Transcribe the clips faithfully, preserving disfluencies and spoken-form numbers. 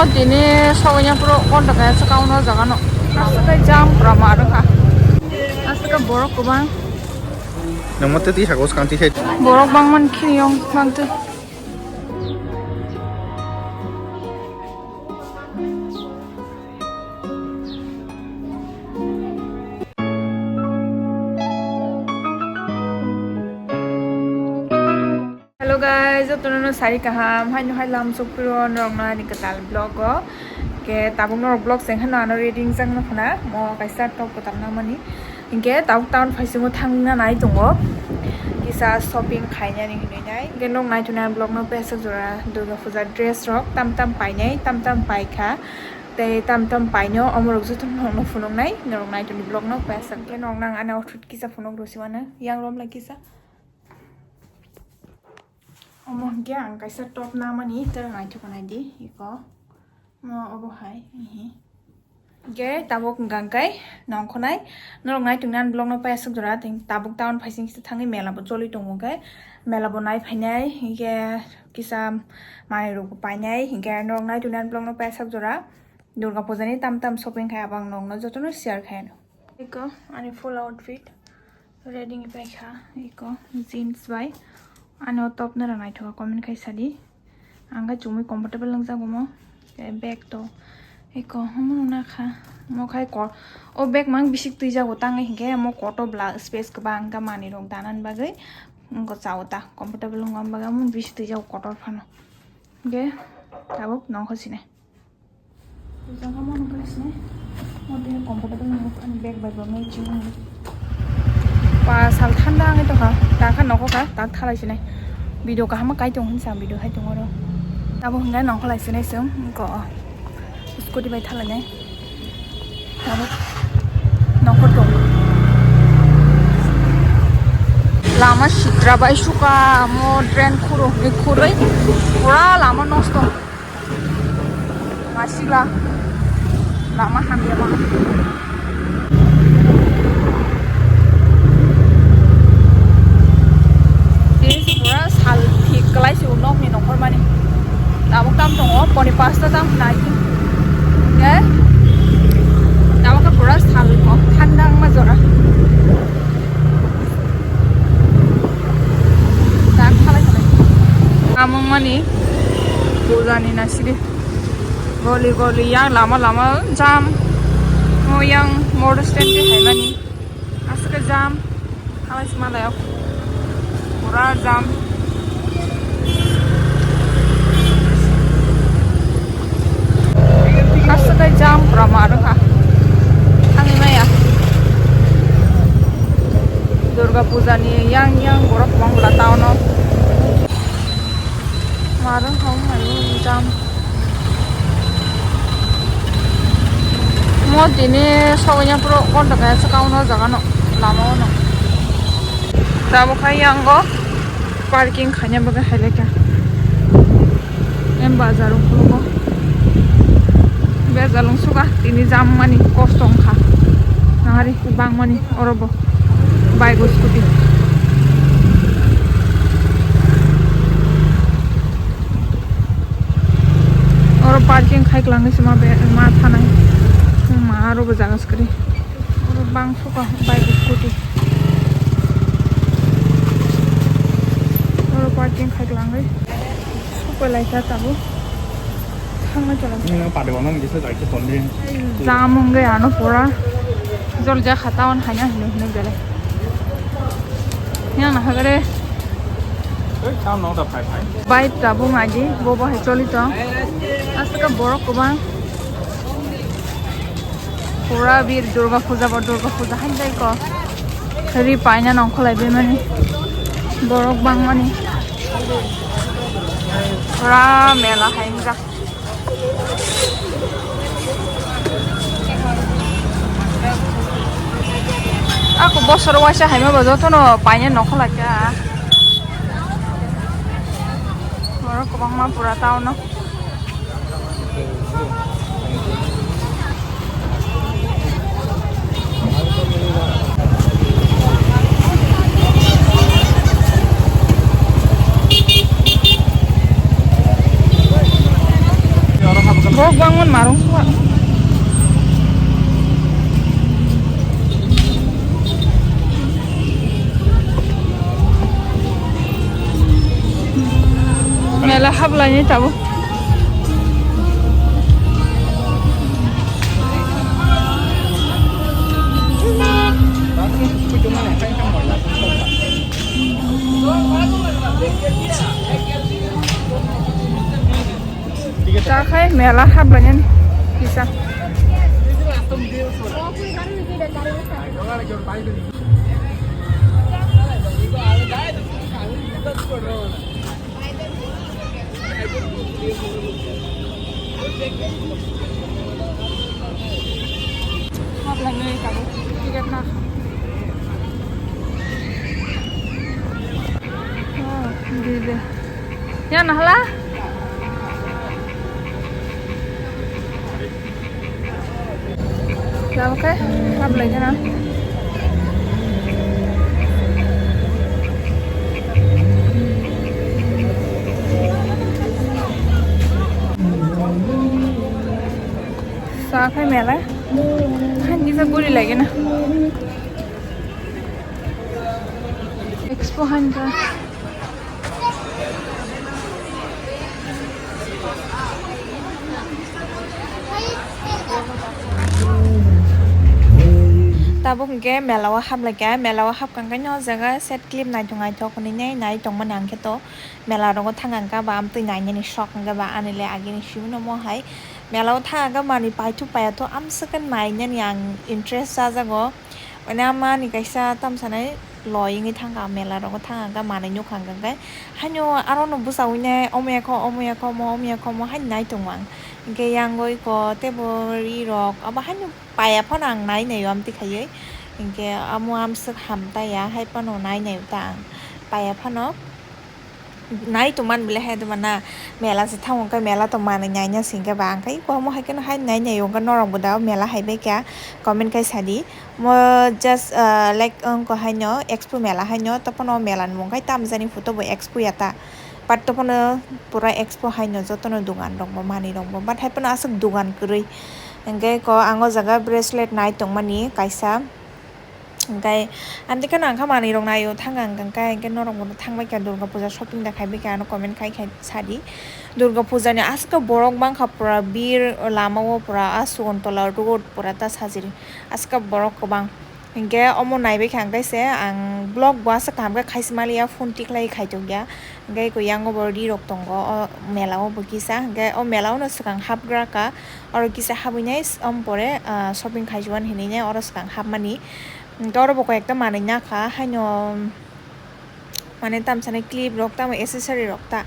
Tini sogwini puro konto kaya swkang no jaga no. Aswk khe jam pura ma rwkha. Aswk khe borok kwbang. Nangma tei twi saka o swkang twi sai. Borok bangmani khiyong bangtwi. Hello guys, jotono no sari kaham, haino hai lam sokpiro norokno ani kwtal vlog o. Ke tabuk norok vlog seng hano ano ready wngjakno khna, mo kaisa top kwtal namani. Hinkhe tabuk town phaisingo thangna nai tongo. Kisa shopping khainani hinwi nai. Hinkhe nok naitonai vlog no pesok jora Durga Puja dress rok tam tam painai, tam tam paikha. Tei tam tam paino omorok jotono norokno phunuknai, norok naitoni vlog no pesok. Hinkhe norok nang ani outfit kisa phunuk rwsiwano, yang romlai kisa. Omo hinkhe ang kaisa top namani, tei naithok naidi iko. Mo obo hai, ihi. Hinkhe tabuk hwnkha khe nongkhonai. Norok naitok nani vlog no paiya swk jora, tei tabuk town phaising kisa thangwi mela bo choli tongo khe. Mela bo nai phainai, hinkhe kisa manwi rok bo painai, hinkhe norok naitok nani vlog no paiya swk jora. Durga Puja ni tam tam shopping khai, abang nongno jotono share khai no. Iko ani full outfit ready ni paikha, iko jeans bai. Ani o top no rw naithoka, comment khai sadi. Ang khe chumui comfortable nangjago mo. Tei bag to iko omo no nakha. Mo khai ko, o bag mang bisik twi jago, tang hinkhe mo kotor bla space kwbang kha manwi rok danan bagwi. Ngo chao ta comfortable wngma bagwi, omo bisik twi jago kotor phano. Hinkhe tabuk nongkho sinai. Jang kha mono khe sini. Mo tini comfortable nang ani bag bai bo matching nang. Pa sal thanda wngwi tongkha. Ta kha nogo kha, ta thalai sinai. Video kaham kai tong hinsa video hai tong oro. Abo hwnga nongkho lai sinai sung ko. Scooty bai thalai nai. Abo nongkho tong. Lama sitra bai suka mo drain khuro, khuroi. Pura lama nosto. Masila lama hamya ma. Tini se pura sal thik kwlai se nok ni nongkhor mani. Tabuk tam tongo, poni pasta tam nai. Ke? Tabuk ke pura sal ko thanda ma jora. Tak thalai thalai. Amung mani pujani nasidi. Goli goli yang lama lama jam. Mo yang motor stand ke hai mani. Aswk jam. Halai sima layok. Pura jam. Aswk jam pura ma rwkha. Thangwi maya. Durga Puja ni yang yang borok kwbang bwla town o. Marwng kha wngmani jam. Mo tini sogwini phuru ghonta kaisa kha o jaga no lama o no. Tabuk hai yang o parking khaina bagwi hai lai kha. Em bazar o khulukgo. Bejal wng suka tini jam mani kosto wngkha. Nahari bangmani oro bo bike o scooty. Oro parking khai kwlangwi se ma be ma thanai. Ma aro bo jaga kwrwi. Oro bang suka bike scooty. Oro parking khai kwlangwi. Suka lai kha tabuk. Thangna chala. Nino pade bono gisa jai khe tonde. Jam wngwi ano pura. Jol ja khata on haina hino hino gele. Yang na hagare. Ei, town no da phai phai. Bike tabuk maidi, bo bo hai choli tong. Aswk borok kwbang. Pura bir Durga Puja bo Durga Puja hai jai ko. Ri paina nongkholai bemani. Borok bangmani. Pura mela hai wngjak. Ako bosor waisa haima bo jotono paina nongkholai kha. Borok kwbangma pura town o. Borok bangmani marung sua. Mela hablai ni tabuk. Takhai mela hablai ni kisa. Ya nahala. Lama khe hablai gana. Sa khai mela. Hani sa guri lagi na. Expo han ka. Tabuk hwnkhe mela o hablai kha, mela o hapkha hwnkhe o jaga set clip naithok naithok hwnwi nai nai tongmani ang khe to mela rogo thang ang kha ba amtwi nainani sok hwnkhe ba ani le agini simi no mo hai mela o thang ang kha manwi paithuk paiya to amswk khe nainani ang interest chajago. Mane ama ni kaisa tamsanai loi wngwi thangkha, mela rogo thang ang kha manwi nukha ang kha, hwnkhe haino aro no bwsa wngwi nai omo ya kho, omo ya kho, omo, omo ya kho, omo haino nai tongo ang. Hwnkhe yang oi kho teibo ri rok abo haino paiya phano ang nai naio amtwi khaiwi. Hwnkhe amo amswk ham ta ya, hai phano nai naio ta ang paiya phano. Nai tongmani belai hai tongmani na mela se thango khe mela tong manwi naina singkhe ba ang khe omo hai kheno hai nai nai wngkha norok bo da mela hai bai kha comment khai sadi mo just like wngkha haino expo mela haino topono mela ni mung khai tamjani photo bo expo ya ta but topono pura expo haino jotono dogan rok bo manwi rok bo but hai phano aswk dogan kwrwi hwnkhe ko ang o jaga bracelet nai tongmani kaisa. Hwnkhe, amtwi kheno ang kha manwi rok naio, thang ang kha, hwnkhe norok bo thang bai kha Durga Puja shopping da khai bai kha, ano comment khai khai sadi. Durga Puja ni aswk borok bang kha, pura bir lama o pura a Sugontola road pura ta sajiri, aswk borok kwbang. Hwnkhe omo nai bai kha, hwnkhe se ang vlog bo aswk kaham khe khai si mali ya, phone tik lai khai tong ya. Hwnkhe ko yang o bo ri rok tongo, o mela o bo kisa, hwnkhe o mela o no swkang hap gra kha, oro kisa habwi nai, om pore shopping khai si mani hinwi nai oro swkang hap mani. Hwnkhe oro bo koi ekta manwi nakha, haino mane tamsani clip rok tamo accessory rok ta.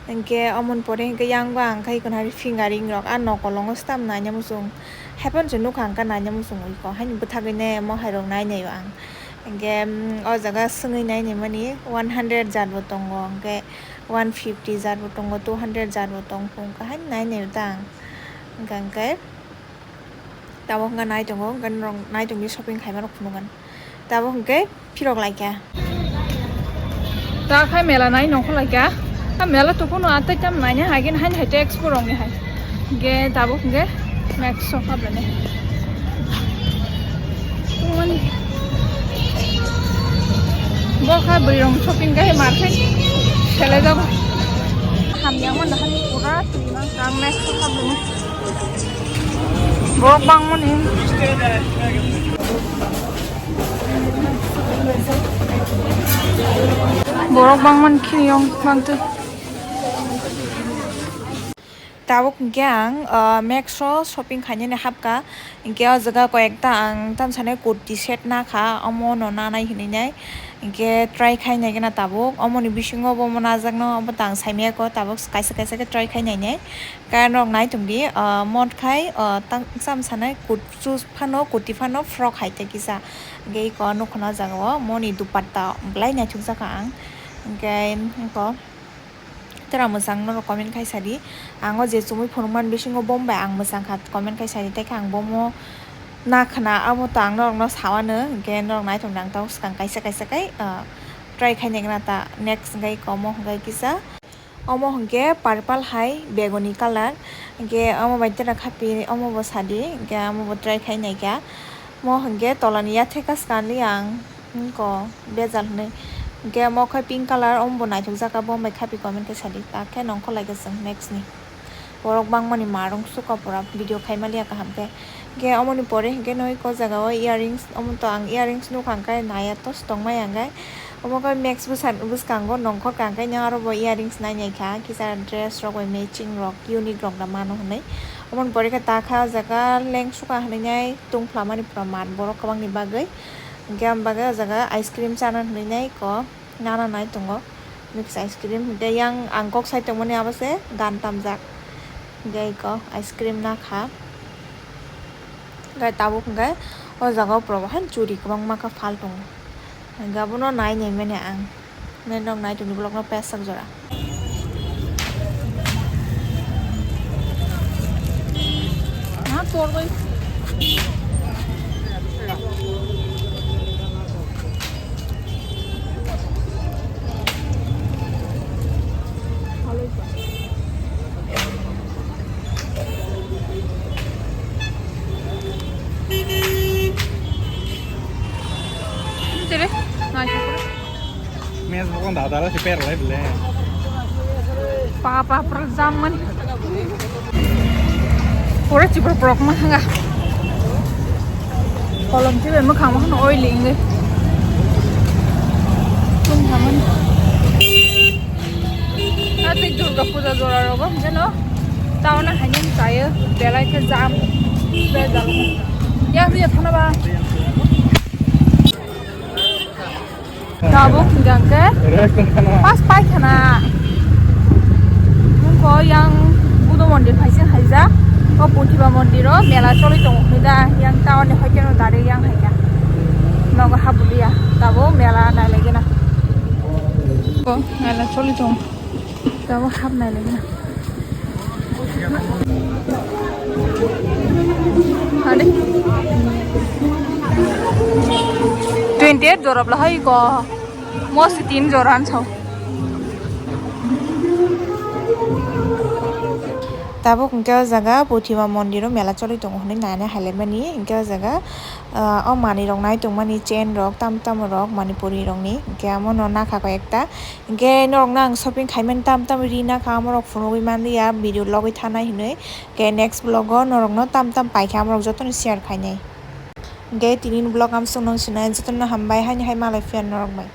Hwnkhe omoni pore hwnkhe yang bo ang khai khwna fingering rok a nokolongo se tamo naina muchung. Haiphano se nukha hwnkhe naina muchungwi kho. Haino bwthagwi nai omo hai rok nai naio ang. Hwnkhe o jaga swngwi nai naimani one hundred jat bo tongo, hwnkhe one fifty jat bo tongo, two hundred jat bo tong phung kha haino nai naio ta ang. Hwnkhe hwnkhe. Tabuk hwnkhe nai tongo, hwnkhe norok nai tongdi shopping khaima rok phunukgwno. Tabuk hwnkhe phirok laikha. Ta khai mela nai nongkhor laikha. Ta mela to phano atwi tam naina hai gini haino hai expo rokni hai. Hwnkhe tabuk hwnkhe Max o hablani. Tongmani. Bo kha bwrwi rok shopping khai market selai jago. Hamya mano hani pura twi mang kang Max o hablani. Borok bangmani. Borok bangmani khiyong bangtwi. Tabuk hwnkhe ang, ah, Max o shopping khainani hapkha. Hwnkhe o jaga koi ekta ang tamsani kurti set nakha, omo no nanai hinwi nai. Hwnkhe try khai nai gana tabuk. Omoni bisingo bo omo najakno obo tang saimaya kho, tabuk kaisa kaisa khe try khai nai nai. Khe norok nai tongdi, ah, mod khai, ah, tang sam sanai kut-, shoes phano, kurti phano, frock hai tei kisa. Hwnkhe iko nukha o jaga o moni dupatta belai naithok jakha ang. Hwnkhe iko tora mwchang norok comment khai sadi. Ang o je chumui phunukmani bisingo bo bai ang mwchang kha comment khai sadi, tei khe ang bomo nakhwna abo to ang norokno sawano, hwnkhe norok naithok nang tabuk swkang kaisa kaisa khai, ah, try khai nai gana ta next hwnkhe iko omo hwnkhe kisa. Omo hwnkhe purple hai begoni colour, hwnkhe omo bai tera khapi omo bo sadi, hwnkhe omo bo try khai naikha. Mo hwnkhe tolani yatheka swkang li ang, wngko bejal hwnwi. Hwnkhe omo khe pink colour, omo bo naithokjak, abo wng bai khapi comment khe sadi, takhe nongkhor lai khe chwng next ni. Borok bangmani marung suka pura video khai maliya kaham khe. Hwnkhe omoni pore hwnkhe noi ko jaga o earrings, omo to ang earrings nukha hwnkhe naiya to tongmaya hwnkhe. Omo khe Max bwsa-, bwskango nongkhor ka hwnkhe nang aro bo earrings nai nai kha, kisa dress rok bai matching rok unique rok da mano hwnwi. Omoni pore khe ta kha o jaga lengsuka hwnwi nai tungphla mani pura mat borok kwbangni bagwi. Hwnkhe am bagwi o jaga ice cream chana hwnwi nai ko. Nana nai tongo mix ice cream. Hwnkhe yang ang kok sai tongmani abo se gan tamjak. Hwnkhe iko ice cream nakha. Hwnkhe tabuk hwnkhe o jaga o borok hai churi kwbangma khe phal tongo. Hwnkhe abono nai nai mani ang. Nai nok nai tongni vlog no pesak jora. Na tor bai. Tere, nai chakra. Mes bokon dada la si per lai bile. Pa, pa, pura jam man. Pura chibur prok ma hanga. Kolom chibe ma khang ma khang oil inge. Tung khaman. Ati Durga Puja jora rogo, jeno. Taona hanyang sayo, belai ke jam. Be jalo. Yang dia thana ba. Tabuk hingkha hingke pas paikhana. Mungko yang Buddha mondir phaising haijak. O Purthima mondiro mela choli tongo hinui da. Yang town ni hoite no dari yang haikha. Nogo habulia. Tabuk mela nailaigena. Ko mela choli tongo. Tabuk hap nailaigena. Twenty eight jora bwla hai ko. Mo si tin jora ansao. Tabuk hwnkhe o jaga Purthima mondiro mela choli tongo hwnwi naina hailaimani. Hwnkhe o jaga, ah, o manwirok nai tongmani chain rok tam tam rok Manipuri rokni. Hwnkhe omono nakha koi ekta. Hwnkhe norokno ang shopping khaimani tam tam ri nakha, omorok phunugwi manliya, video logwi thanai hinwi. Hwnkhe next vlog o norokno tam tam paikha, omorok jotono share khainai. Hwnkhe tinini vlog amsong nung sinai, jotono hambai, haini hai malai phiya norok bai.